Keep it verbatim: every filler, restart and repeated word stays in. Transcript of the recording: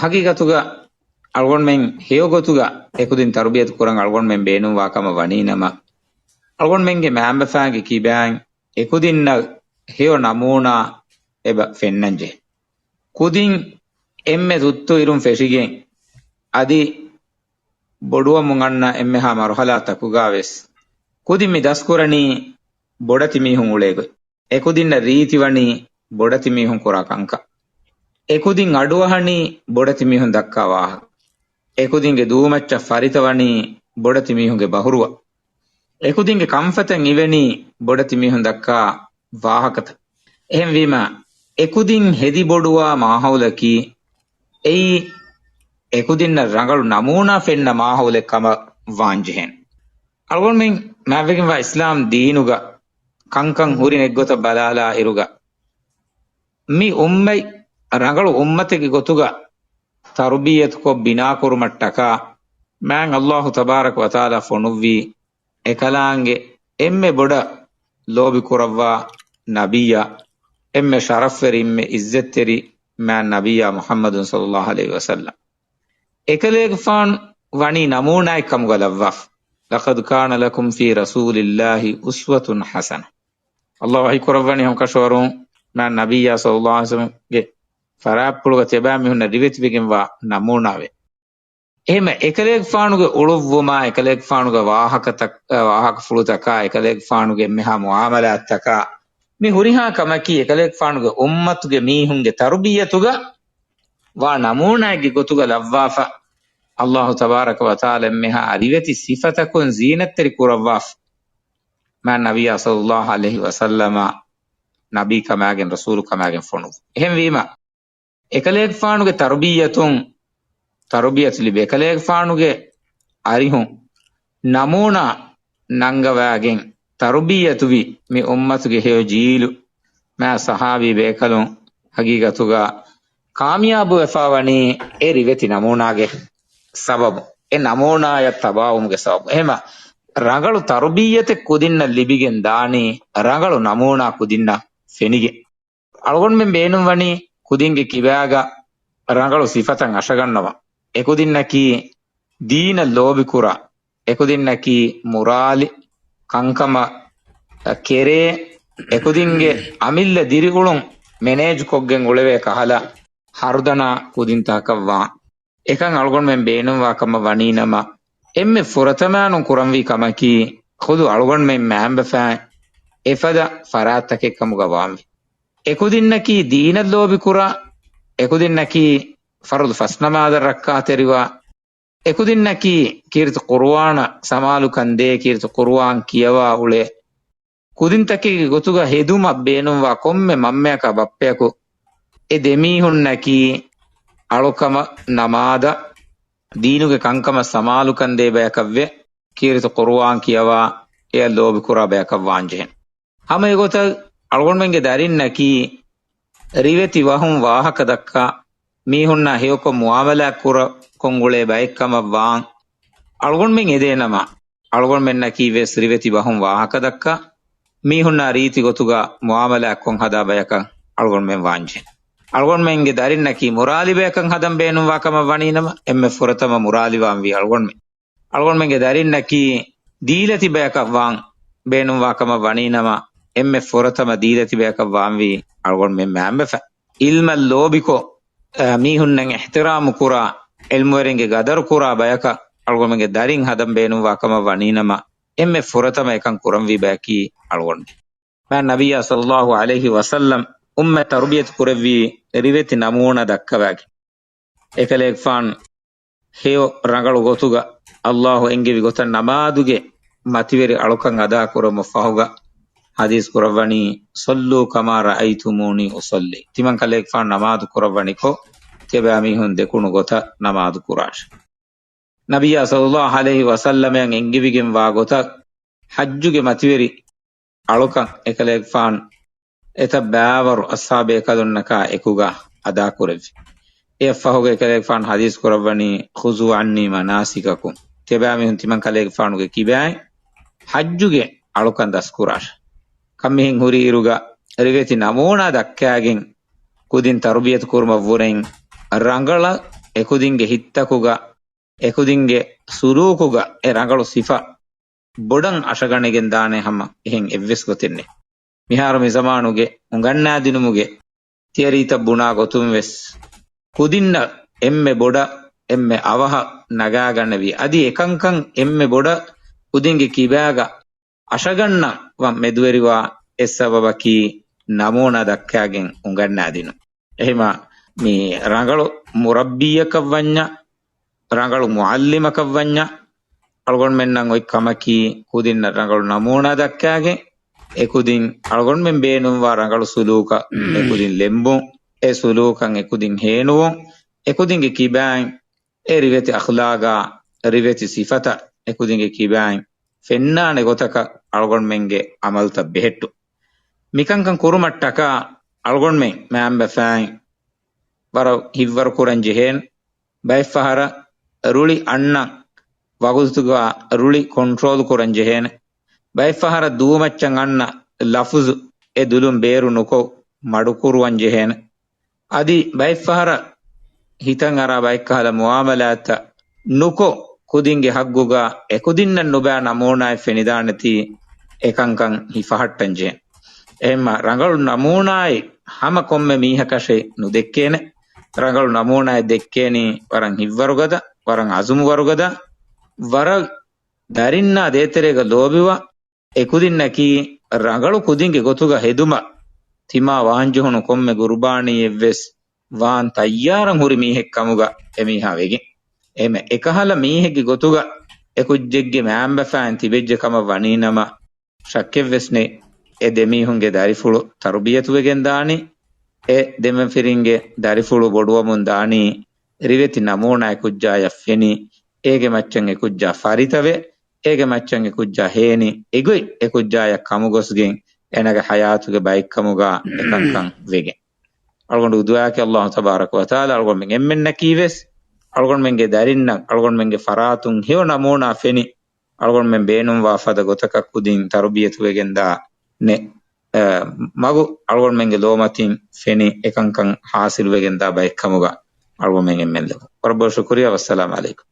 ހަގީގަތުގަ އަޅުގަނޑުމެން ހެޔޮ ގޮތުގަ އެކުދިން ތަރުބިޔަތު ކުރަން އަޅުގަނޑުމެން ބޭނުންވާ ކަމަށް ވަނީ ނަމަ، އަޅުގަނޑުމެންގެ މައިންބަފައިންގެ ކިބައިން އެކުދިންނަށް ހެޔޮ ނަމޫނާ އެބަ ފެންނަންޖެހޭ. ކުދިން އެންމެ ތުއްތު އިރުން ފެށިގެން އަދި ބޮޑުވަމުން އަންނަ އެންމެހާ މަރުހަލާތަކުގަ ވެސް ކުދިން މި ދަސްކުރަނީ ބޮޑެތި މީހުން އުޅޭ ގޮތް. އެކުދިންނަށް ރީތިވަނީ ބޮޑެތި މީހުން ކުރާ ކަންކަން. އެކުދިން އަޑުއަހަނީ ބޮޑެތި މީހުން ދައްކާ ވާހަކަ. އެކުދިންގެ ދޫމައްޗަށް ފަރިތަވަނީ ބޮޑެތި މީހުންގެ ބަހުރުވަ. އެކުދިންގެ ކަންފަތަށް އިވެނީ ބޮޑެތި މީހުން ދައްކާ ވާހަކަތައް. އެހެންވީމަ، އެކުދިން ހެދި ބޮޑުވާ މާހައުލަކީ އެއީ އެކުދިންނަށް ރަނގަޅު ނަމޫނާ ފެންނަ މާހައުލެއް ކަމަށް ވާންޖެހޭނެ. އަޅުގަނޑުމެން މާތްވެގެންވާ އިސްލާމް ދީނުގަ ކަންކަން ހުރި ނެތް ގޮތަށް ބަލާލާ އިރުގަ، މި އުއްމަތް ރަނގަޅު އުއްމަތެއްގެ ގޮތުގަ ތަރުބިއްޔަތުކޮށް ބިނާކުރުމަށްޓަކާ މާތް ﷲ ތަބާރަކަ ވަތަޢާލާ ފޮނުއްވީ އެކަލާނގެ އެންމެ ބޮޑަށް ލޯބި ކުރައްވާ ނަބިއްޔާ، އެންމެ ޝަރަފްވެރި، އެންމެ ޢިއްޒަތްތެރި މާތް ނަބިއްޔާ މުޙައްމަދު ޞައްލައްލާހު ޢަލައިހި ވަސައްލަމް. އެކަލޭގެފާނު ވަނީ ނަމޫނާއެއް ކަމުގަ ލައްވާފަ. لقد كان لكم في رسول الله أسوة حسنة. ﷲ ވަޙީ ކުރައްވަނީ ހަމަކަށަވަރުން މާތް ނަބިއްޔާ ޞައްލައްލާހު ޢަލައިހި ވަސައްލަމްގެ ފަރާތްޕުޅުގަ ތިޔަބައިމީހުންނަށް ރިވެތިވެގެންވާ ނަމޫނާވެ. އެހެންމަ އެކަލޭގެފާނުގެ އުޅުއްވުމާ، އެކަލޭގެފާނުގެ ވާހަކަތައް، ވާހަކަފުޅުތަކާ، އެކަލޭގެފާނުގެ އެންމެހާ މުޢާމަލާތްތަކާ، މި ހުރިހާ ކަމަކީ އެކަލޭގެފާނުގެ އުއްމަތުގެ މީހުންގެ ތަރުބިއްޔަތުގަ ވާ ނަމޫނާއެއްގެ ގޮތުގަ ލައްވާފަ. ﷲ ތަބާރަކަ ވަތަޢާލާ އެންމެހާ ރިވެތި ސިފަތަކުން ޒީނަތްތެރި ކުރައްވާފަ. މާތް ނަބިއްޔާ ޞައްލައްލާހު ޢަލައިހި ވަސައްލަމަ ނަބީ ކަމާގެން ރަސޫލު ކަމާގެން ފޮނުއްވި. އެހެންވީމަ، އެކަލޭގެފާނުގެ ތަރުބިއްޔަތުން ތަރުބިއްޔަތު ލިބި، އެކަލޭގެފާނުގެ އަރިހުން ނަމޫނާ ނަންގަވާގެން ތަރުބިއްޔަތުވި މި އުއްމަތުގެ ހެޔޮ ޖީލު، މާތް ޞަޙާބީ ބޭކަލުން ހަގީގަތުގަ ކާމިޔާބުވެފަ ވަނީ އެ ރިވެތި ނަމޫނާގެ ސަބަބު، އެ ނަމޫނާޔަށް ތަބާވުމުގެ ސަބަބު. އެހެމަ ރަނގަޅު ތަރުބިއްޔަތެއް ކުދިންނަށް ލިބިގެން ދާނީ، ރަނގަޅު ނަމޫނާ ކުދިންނަށް ފެނިގެން. އަޅުގަނޑުމެން ބޭނުންވަނީ ކުދިންގެ ކިބާގަ ރަނގަޅު ސިފަތައް އަށަގަންނަވަން. އެކުދިންނަކީ ދީނަށް ލޯބިކުރާ، އެކުދިންނަކީ މުރާލި ކަންކަމަށް ކެރޭ، އެކުދިންގެ އަމިއްލަ ދިރިއުޅުން މެނޭޖްކޮށްގެން އުޅެވޭ ކަހަލަ ހަރުދަނާ ކުދިންތަކަށްވާން. އެކަން އަޅުގަނޑުމެން ބޭނުންވާ ކަމަށް ވަނީނަމަ، އެންމެ ފުރަތަމައިނުން ކުރަންވީ ކަމަކީ، ޚުދު އަޅުގަނޑުމެން މައިންބަފައިން އެފަދަ ފަރާތްތަކެއް ކަމުގަ ވާންވީ. އެކުދިންނަކީ ދީނަށް ލޯބިކުރާ، އެކުދިންނަކީ ފަރުޟު ފަސް ނަމާދަށް ރައްކާތެރިވާ، އެކުދިންނަކީ ކީރިތި ޤުރުއާނަށް ސަމާލުކަން ދޭ، ކީރިތި ޤުރުއާން ކިޔަވާ އުޅޭ، ކުދިންތަކެއްގެ ގޮތުގަ ހެދުމަށް ބޭނުންވާ ކޮންމެ މަންމަޔަކާ ބައްޕަޔަކު އެ ދެމީހުންނަކީ އަޅުކަމަށް ނަމާދަށް، ދީނުގެ ކަންކަމަށް ސަމާލުކަން ދޭ ބަޔަކަށްވެ، ކީރިތި ޤުރުއާން ކިޔަވާ، އެޔަށް ލޯބިކުރާ ބަޔަކަށް ވާންޖެހެން. ހަމަ އެގޮތަށް އަޅުގަނޑުމެންގެ ދަރިންނަކީ ރިވެތި ވަހުން ވާހަކަ ދައްކާ، މީހުންނާ ހެޔޮކޮށް މުޢާމަލާތް ކުރަ ކޮށް އުޅޭ ބައެއްކަމަށް ވާން. އަޅުގަނޑުމެން އެދޭނަމަ، އަޅުގަނޑުމެންނަކީ ވެސް ރިވެތި ވަހުން ވާހަކަ ދައްކާ، މީހުންނާ ރީތި ގޮތުގަ މުޢާމަލާތް ކޮށް ހަދާ ބަޔަކަށް އަޅުގަނޑުމެން ވާންޖެހެން. އަޅުގަނޑުމެންގެ ދަރިންނަކީ މުރާލި ބަޔަކަށް ހަދަން ބޭނުންވާ ކަމަށް ވަނީނަމަ، އެންމެ ފުރަތަމަ މުރާލިވާންވީ އަޅުގަނޑުމެން. އަޅުގަނޑުމެންގެ ދަރިންނަކީ ދީލަތި ބަޔަކަށް ވާން ބޭނުންވާ ކަމަށް ވަނީނަމަ، އެންމެ ފުރަތަމަ ދީލަތި ބަޔަކަށް ވާންވީ އަޅުގަނޑުމެން މައިންބަފަ. ޢިލްމަށް ލޯބިކޮށް، އަ، މީހުންނަށް އިޙްތިރާމު ކުރާ، ޢިލްމުވެރިންގެ ގަދަރު ކުރާ ބަޔަކަށް އަޅުގަނޑުމެންގެ ދަރިން ހަދަން ބޭނުންވާ ކަމަށް ވަނީނަމަ، އެންމެ ފުރަތަމަ އެކަން ކުރަންވީ ބަޔަކީ އަޅުގަނޑުމެން. މާތް ނަބިއްޔާ ޞައްލައްލާހު ޢަލައިހި ވަސައްލަމް އުއްމަތް ތަރުބިޔަތު ކުރެއްވީ ރިވެތި ނަމޫނާ ދައްކަވާގެން. އެކަލޭގެފާނު ހެޔޮ ރަނގަޅު ގޮތުގަ ﷲ އެންގެވި ގޮތަށް ނަމާދުގެ މަތިވެރި އަޅުކަން އަދާކުރުމަށް ފަހުގަ ޙަދީޘް ކުރައްވަނީ، "صلوا كما رأيتموني أصلي." ތިމަން ކަލޭގެފާނު ނަމާދު ކުރައްވަނިކޮށް، ތިޔަބައިމީހުން ދެކުނު ގޮތަށް ނަމާދު ކުރާށޭ. ނަބިއްޔާ ޞައްލައްލާހު ޢަލައިހި ވަސައްލަމައަށް އެންގެވިގެންވާ ގޮތަށް ޙައްޖުގެ މަތިވެރި އަޅުކަން އެކަލޭގެފާނު އެތައް ބައިވަރު އަޞްޙާބޭކަލުންނަކާ އެކުގަ އަދާކުރެއްވި. އެއަށްފަހުގަ އެކަލޭގެފާނު ޙަދީޘް ކުރައްވަނީ، "خذوا عني مناسككم." ތިޔަބައިމީހުން ތިމަން ކަލޭގެފާނުގެ ކިބައިން ޙައްޖުގެ އަޅުކަން ދަސްކުރާށޭ. ކަންމިހެން ހުރި އިރުގަ ރިވެތި ނަމޫނާ ދައްކާގެން ކުދިން ތަރުބިޔަތު ކުރުމަށްވުރެން ރަނގަޅަށް އެކުދިންގެ ހިތްތަކުގަ، އެކުދިންގެ ސުލޫކުގަ އެ ރަނގަޅު ސިފަ ބޮޑަށް އަށަގަނެގެން ދާނެ ހަމަ އެހެން އެއްވެސް ގޮތެއް ނެތް. މިހާރު މި ޒަމާނުގެ އުނގަންނާދިނުމުގެ ތިޔަރީތައް ބުނާ ގޮތުން ވެސް، ކުދިންނަށް އެންމެ ބޮޑަށް އެންމެ އަވަހަށް ނަގާގަނެވި، އަދި އެކަންކަން އެންމެ ބޮޑަށް ކުދިންގެ ކިބާގަ އަށަގަންނަ ވަން މެދުވެރިވާ އެއް ސަބަބަކީ ނަމޫނާ ދައްކާގެން އުނގަންނާދިނުން. އެހެމަ މި ރަނގަޅު މުރައްބީއަކަށް ވަންޏާ، ރަނގަޅު މުޢައްލިމަކަށް ވަންޏާ، އަޅުގަނޑުމެންނަށް އޮތް ކަމަކީ ކުދިންނަށް ރަނގަޅު ނަމޫނާ ދައްކާގެން، އެކުދިން އަޅުގަނޑުމެން ބޭނުންވާ ރަނގަޅު ސުލޫކަށް އެކުދިން ލެނބުން، އެ ސުލޫކަށް އެކުދިން ހޭނުވުން، އެކުދިންގެ ކިބާއިން އެ ރިވެތި އަޚްލާގާ، ރިވެތި ސިފަތައް އެކުދިންގެ ކިބާއިން ފެންނާނެ ގޮތަކަށް އަޅުގަނޑުމެންގެ ޢަމަލުތައް ބެހެއްޓުން. މިކަންކަން ކުރުމަށްޓަކާ އަޅުގަނޑުމެން މައިންބަފައިން ވަރަށް ހިތްވަރު ކުރަން ޖެހޭނެ. ބައެއްފަހަރަށް ރުޅި އަންނަން ވަގުތުގަ ރުޅި ކޮންޓްރޯލް ކުރަން ޖެހޭނެ. ބައެއްފަހަރަށް ދޫމައްޗަށް އަންނަ ލަފުޒު އެ ދުލުން ބޭރު ނުކޮށް މަޑުކުރުވަން ޖެހޭނެ. އަދި ބައެއްފަހަރަށް ހިތަށް އަރާ ބައެއްކަހަލަ މުޢާމަލާތްތައް ނުކޮށް، ކުދިންގެ ހައްގުގަ އެކުދިންނަށް ނުބައި ނަމޫނާއެއް ފެނިދާނެތީ، އެކަންކަން ހިފަހައްޓަން ޖެހޭނެ. އެހެންމަ ރަނގަޅު ނަމޫނާއެއް ހަމަ ކޮންމެ މީހަކަށެއް ނުދެއްކޭނެ. ރަނގަޅު ނަމޫނާއެއް ދެއްކޭނީ ވަރަށް ހިތްވަރުގަދަ، ވަރަށް އަޒުމުވަރުގަދަ، ވަރަށް ދަރިންނާ ދޭތެރޭގަ ލޯބިވާ، އެކުދިންނަކީ ރަނގަޅު ކުދިންގެ ގޮތުގަ ހެދުމަށް ތިމާ ވާންޖެހުނު ކޮންމެ ގުރުބާނީއެއްވެސް ވާން ތައްޔާރަށް ހުރި މީހެއް ކަމުގަ އެމީހާ ވެގެން. އެހެމަ އެކަހަލަ މީހެއްގެ ގޮތުގަ އެކުއްޖެއްގެ މައިންބަފައިން ތިބެއްޖެ ކަމަށް ވަނީނަމަ، ޝައްކެއްވެސް ނެތް، އެ ދެމީހުންގެ ދަރިފުޅު ތަރުބިޔަތުވެގެން ދާނީ، އެ ދެމަފިރިންގެ ދަރިފުޅު ބޮޑުވަމުން ދާނީ، ރިވެތި ނަމޫނާ އެކުއްޖާޔަށް ފެނި، އޭގެ މައްޗަށް އެކުއްޖާ ފަރިތަވެ، އޭގެ މައްޗަށް އެކުއްޖާ ހޭނި، އެގޮތް އެކުއްޖާޔަށް ކަމުގޮސްގެން އޭނާގެ ޙަޔާތުގެ ބައެއްކަމުގަ އެކަންކަން ވެގެން. އަޅުގަނޑު ދުޢާއަކީ ﷲ ތަބާރަކަ ވަތަޢާލާ އަޅުގަނޑުމެން އެންމެންނަކީވެސް، އަޅުގަނޑުމެންގެ ދަރިންނަށް އަޅުގަނޑުމެންގެ ފަރާތުން ހެޔޮ ނަމޫނާ ފެނި، އަޅުގަނޑުމެން ބޭނުންވާ ފަދަ ގޮތަކަށް ކުދިން ތަރުބިޔަތުވެގެންދާ ނެ، އަ، މަގު އަޅުގަނޑުމެންގެ ލޯމަތިން ފެނި އެކަންކަން ޙާޞިލުވެގެންދާ ބައެއްކަމުގަ އަޅުގަނޑުމެން އެންމެން ލެއްވުން. ވަރަށް ބޮޑަށް ޝުކުރިއްޔާ. ވައްސަލާމް ޢަލައިކުމް.